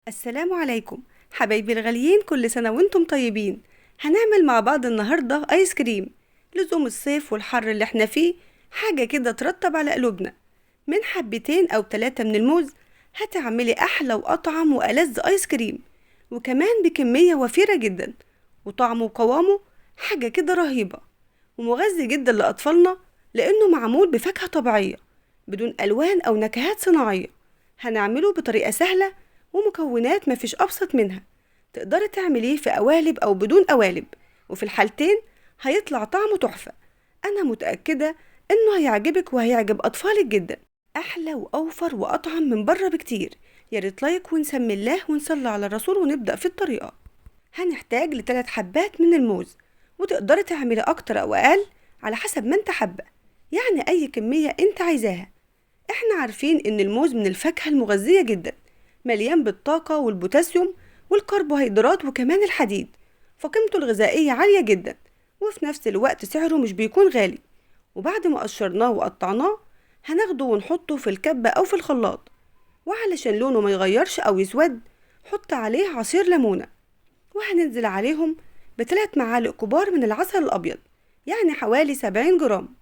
السلام عليكم حبايبي الغاليين، كل سنة وانتم طيبين. هنعمل مع بعض النهاردة ايس كريم لزوم الصيف والحر اللي احنا فيه، حاجة كده ترطب على قلوبنا. من حبتين او 3 من الموز هتعملي احلى واطعم والذ ايس كريم، وكمان بكمية وفيرة جدا، وطعمه وقوامه حاجة كده رهيبة، ومغذي جدا لأطفالنا لأنه معمول بفاكهة طبيعية بدون ألوان أو نكهات صناعية. هنعمله بطريقة سهلة ومكونات مفيش أبسط منها، تقدري تعمليه في قوالب أو بدون قوالب، وفي الحالتين هيطلع طعمه تحفة. أنا متأكدة إنه هيعجبك وهيعجب أطفالك جدا، أحلى وأوفر وأطعم من بره بكتير. يا ريت like ونسمي الله ونصلي على الرسول ونبدأ في الطريقة. هنحتاج ل3 حبات من الموز، وتقدري تعملي أكتر أو أقل على حسب ما انت حابة، يعني أي كمية انت عايزاها. احنا عارفين إن الموز من الفاكهة المغذية جدا، مليان بالطاقة والبوتاسيوم والكربوهيدرات وكمان الحديد، فقيمته الغذائية عالية جدا، وفي نفس الوقت سعره مش بيكون غالي. وبعد ما قشرناه وقطعناه هناخده ونحطه في الكبة أو في الخلاط، وعلشان لونه ما يغيرش أو يسود حط عليه عصير ليمونة. وهننزل عليهم ب3 معالق كبار من العسل الأبيض، يعني حوالي 70 جرام.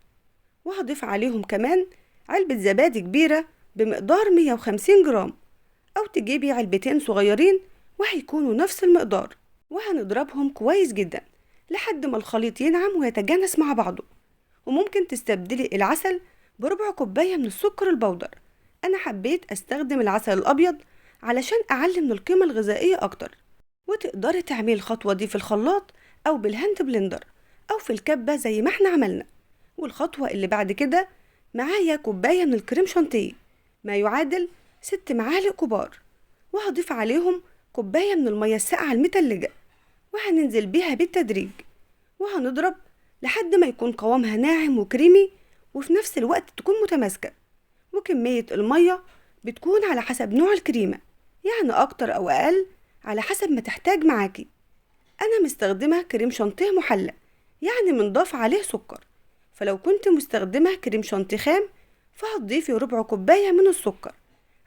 وهضيف عليهم كمان علبة زبادي كبيرة بمقدار 150 جرام، أو تجيبي علبتين صغيرين وهيكونوا نفس المقدار. وهنضربهم كويس جدا لحد ما الخليط ينعم ويتجانس مع بعضه. وممكن تستبدلي العسل بربع كوباية من السكر البودر. أنا حبيت أستخدم العسل الأبيض علشان أعلي من القيمة الغذائية أكتر. وتقدري تعملي الخطوة دي في الخلاط أو بال hand blender أو في الكبة زي ما احنا عملنا. والخطوة اللي بعد كده معايا كوباية من الكريم شانتيه ما يعادل 6 معالق كبار، وهضيف عليهم كوباية من المية الساقعة المتلجة، وهننزل بيها بالتدريج، وهنضرب لحد ما يكون قوامها ناعم وكريمي، وفي نفس الوقت تكون متماسكة. وكمية المية بتكون على حسب نوع الكريمة، يعني أكتر أو أقل على حسب ما تحتاج معاكي. أنا مستخدمة كريم شانتيه محلى، يعني منضاف عليه سكر، فلو كنت مستخدمة كريم شانتيه خام فهتضيفي ربع كوباية من السكر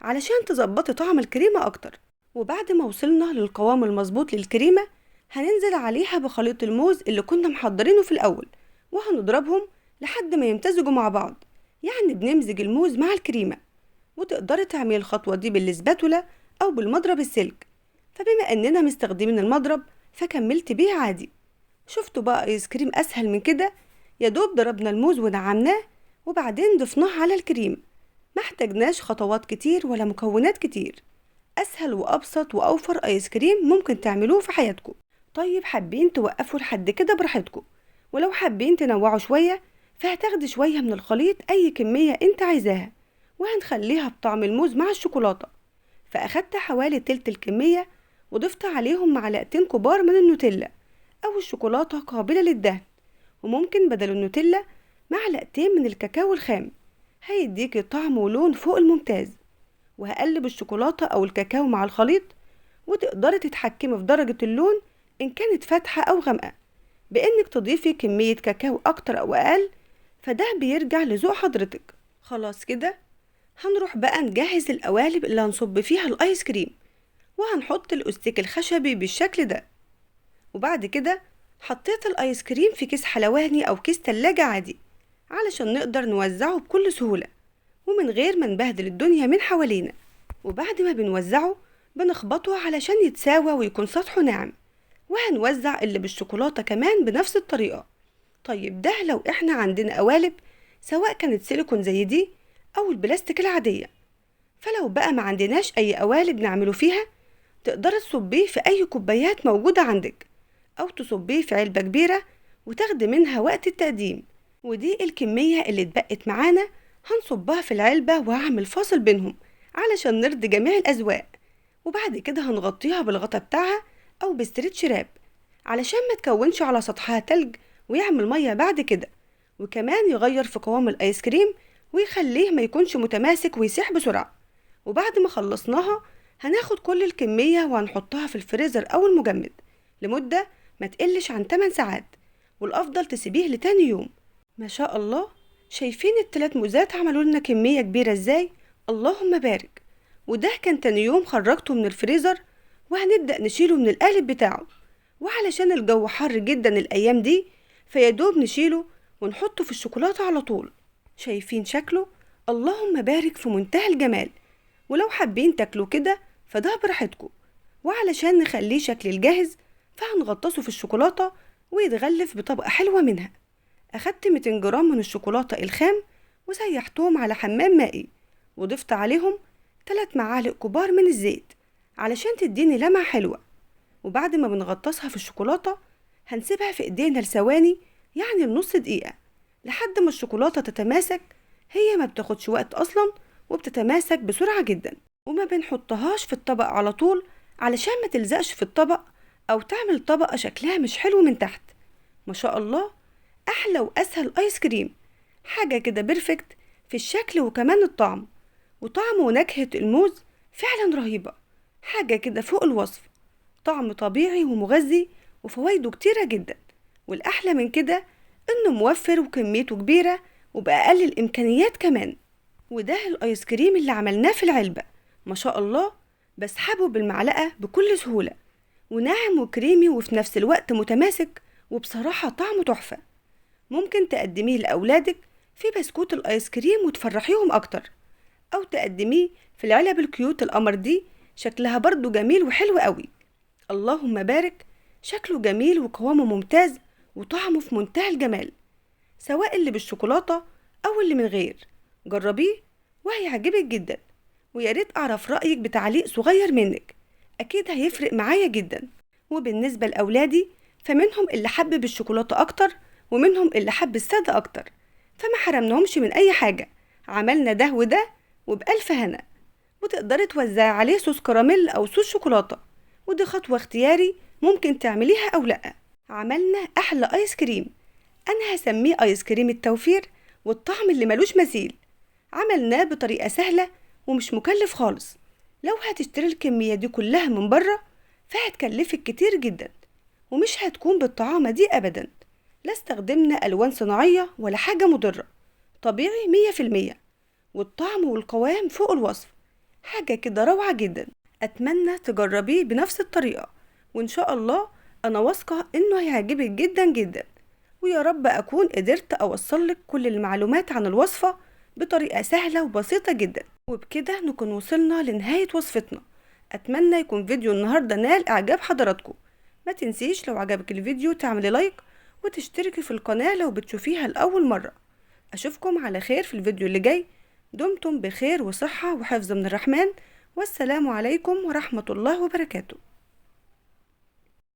علشان تظبطي طعم الكريمة أكتر. وبعد ما وصلنا للقوام المظبوط للكريمة هننزل عليها بخليط الموز اللي كنا محضرينه في الأول، وهنضربهم لحد ما يمتزجوا مع بعض، يعني بنمزج الموز مع الكريمة. وتقدري تعملي الخطوة دي بالسباتولا أو بالمضرب السلك، فبما أننا مستخدمين المضرب فكملت بيه عادي. شفتوا بقى ايس كريم أسهل من كده؟ يا دوب ضربنا الموز ونعمناه وبعدين ضفناه على الكريم، ما احتاجناش خطوات كتير ولا مكونات كتير. أسهل وأبسط وأوفر ايس كريم ممكن تعملوه في حياتكم. طيب حابين توقفوا لحد كده براحتكم، ولو حابين تنوعوا شوية فهتاخدي شوية من الخليط أي كمية انت عايزاها، وهنخليها بطعم الموز مع الشوكولاتة. فأخدت حوالي تلت الكمية وضفت عليهم معلقتين كبار من النوتيلا أو الشوكولاتة قابلة للدهن، وممكن بدل النوتيلا معلقتين من الكاكاو الخام، هيديكي طعم ولون فوق الممتاز. وهقلب الشوكولاتة أو الكاكاو مع الخليط، وتقدري تتحكمي في درجة اللون إن كانت فاتحة أو غامقة بإنك تضيفي كمية كاكاو أكتر أو أقل، فده بيرجع لذوق حضرتك. خلاص كده هنروح بقى نجهز القوالب اللي هنصب فيها الآيس كريم، وهنحط الأستيك الخشبي بالشكل ده. وبعد كده حطيت الآيس كريم في كيس حلواني أو كيس تلاجة عادي علشان نقدر نوزعه بكل سهولة ومن غير ما نبهدل الدنيا من حوالينا. وبعد ما بنوزعه بنخبطه علشان يتساوى ويكون سطحه ناعم. وهنوزع اللي بالشوكولاتة كمان بنفس الطريقة. طيب ده لو احنا عندنا قوالب سواء كانت سيليكون زي دي أو البلاستيك العادية، فلو بقى ما عندناش أي قوالب نعمله فيها تقدر تصبيه في أي كوبايات موجودة عندك، أو تصبيه في علبة كبيرة وتاخدي منها وقت التقديم. ودي الكمية اللي اتبقت معانا هنصبها في العلبة، وهعمل فاصل بينهم علشان نرضي جميع الأذواق. وبعد كده هنغطيها بالغطا بتاعها أو ب stretch wrap علشان ما تكونش على سطحها تلج ويعمل مية بعد كده، وكمان يغير في قوام الآيس كريم ويخليه ما يكونش متماسك ويسيح بسرعة. وبعد ما خلصناها هناخد كل الكمية وهنحطها في الفريزر أو المجمد لمدة ما تقلش عن 8 ساعات، والأفضل تسيبيه لتاني يوم. ما شاء الله، شايفين ال3 موزات عملوا لنا كمية كبيرة ازاي؟ اللهم بارك. وده كان تاني يوم خرجته من الفريزر، وهنبدأ نشيله من القالب بتاعه. وعلشان الجو حر جدا الأيام دي فيدوب نشيله ونحطه في الشوكولاتة على طول. شايفين شكله؟ اللهم بارك، في منتهى الجمال. ولو حابين تاكلوا كده فده براحتكم. وعلشان نخليه شكل الجاهز فهنغطسه في الشوكولاتة ويتغلف بطبقة حلوة منها. أخدت 200 جرام من الشوكولاتة الخام وسيحتهم على حمام مائي، وضفت عليهم 3 معالق كبار من الزيت علشان تديني لمعة حلوة. وبعد ما بنغطسها في الشوكولاتة هنسيبها في ايدينا لثواني، يعني النص دقيقة، لحد ما الشوكولاتة تتماسك. هي ما بتاخدش وقت أصلا وبتتماسك بسرعة جدا. وما بنحطهاش في الطبق على طول علشان ما تلزقش في الطبق أو تعمل طبقة شكلها مش حلو من تحت. ما شاء الله، أحلى وأسهل آيس كريم، حاجة كده perfect في الشكل وكمان الطعم. وطعم ونكهة الموز فعلا رهيبة، حاجة كده فوق الوصف، طعم طبيعي ومغذي وفوائده كتيرة جدا. والأحلى من كده إنه موفر وكميته كبيرة وبأقل الإمكانيات كمان. وده الآيس كريم اللي عملناه في العلبة، ما شاء الله بسحبه بالمعلقة بكل سهولة، وناعم وكريمي وفي نفس الوقت متماسك، وبصراحة طعمه تحفة. ممكن تقدميه لأولادك في بسكوت الآيس كريم وتفرحيهم أكتر، أو تقدميه في العلب ال cute القمر دي، شكلها برضو جميل وحلو قوي. اللهم بارك، شكله جميل وقوامه ممتاز وطعمه في منتهى الجمال، سواء اللي بالشوكولاتة أو اللي من غير. جربيه وهيعجبك جدا، وياريت أعرف رأيك بتعليق صغير منك، أكيد هيفرق معايا جدا. وبالنسبة لأولادي فمنهم اللي حب بالشوكولاتة أكتر ومنهم اللي حب السادة أكتر، فما حرمناهمش من أي حاجة، عملنا ده وده وبألف هنا. وتقدري توزعي عليه صوص كراميل أو صوص شوكولاتة، ودي خطوة اختياري ممكن تعمليها أو لأ. عملنا أحلى آيس كريم، أنا هسميه آيس كريم التوفير والطعم اللي ملوش مثيل. عملناه بطريقة سهلة ومش مكلف خالص. لو هتشتري الكمية دي كلها من بره فهتكلفك كتير جدا ومش هتكون بالطعامة دي أبدا. لا استخدمنا ألوان صناعية ولا حاجة مضرة، طبيعي 100%، والطعم والقوام فوق الوصف، حاجة كده روعة جدا. أتمنى تجربيه بنفس الطريقة، وإن شاء الله أنا واثقة إنه هيعجبك جدا جدا. ويا رب أكون قدرت أوصلك كل المعلومات عن الوصفة بطريقة سهلة وبسيطة جدا. وبكده نكون وصلنا لنهاية وصفتنا. أتمنى يكون فيديو النهاردة نال إعجاب حضراتكم. ما تنسيش لو عجبك الفيديو تعملي لايك وتشتركي في القناة لو بتشوفيها لأول مرة. أشوفكم على خير في الفيديو اللي جاي. دمتم بخير وصحة وحفظ من الرحمن، والسلام عليكم ورحمة الله وبركاته.